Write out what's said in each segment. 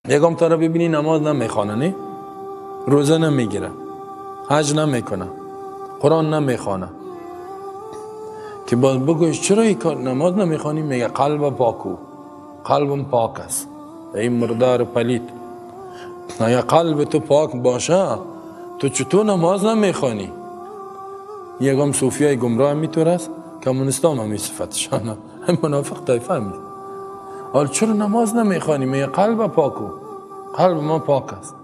یکم تا رو ببینی نماز نمیخوانه، نه روزه نمیگیره، حج نمیکنه، قرآن نمیخوانه، که باز بگویش چرا این کار نماز نمیخوانی؟ میگه قلب پاکو، قلبم پاک است. این مردار پلید، اگه قلب تو پاک باشه تو چطور نماز نمیخوانی؟ یکم صوفیای گمراه میتور است، کمونیست هم همی صفتشان، هم منافق طایفه همی. حالا چرا نماز نمیخوانی؟ میگه قلب پاکو، قلب ما پاک است،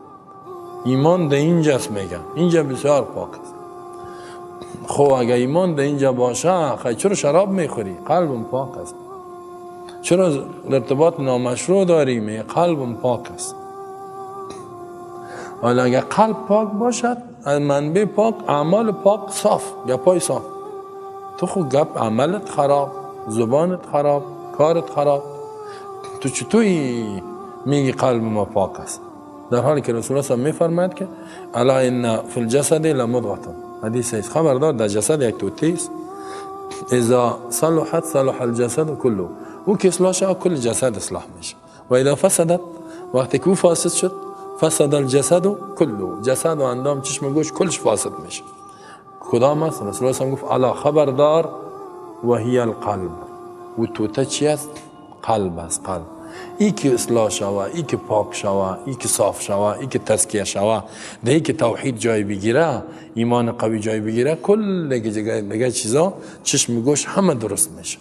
ایمان در اینجاست. میگه اینجا بسیار پاک است. خب اگه ایمان در اینجا باشه خیلی چرا شراب میخوری؟ قلبم پاک است. چرا ارتباط نامشروع داری؟ میگه قلبم پاک است. حالا اگه قلب پاک باشد، از منبع پاک، اعمال پاک، صاف، گپای صاف. تو خو گپ عملت خراب، زبانت خراب، کارت خراب، تو چطوری میگی قلب ما پاک است؟ در حالی که رسول الله میفرماید که الا ان فی الجسد لمضغه، حدیث است، خبردار در جسد یک توته است، اذا صلحت صلح الجسد كله، او که اصلاح شود کل جسد اصلاح میشه، و اذا فسدت، وقتی که او فاسد شد، فسد الجسد كله، جسد و اندام چشم گوش کلش فاسد میشه. کدام است؟ رسول الله گفت الا خبردار و هی القلب. و توته چی است؟ قلب است. قلب ای که اصلاح شوه، ای که پاک شوه، ای که صاف شوه، ای که تزکیه شوه، ده ای که توحید جای بگیره، ایمان قوی جای بگیره، کل دیگه چیزا چشم گوش همه درست میشه.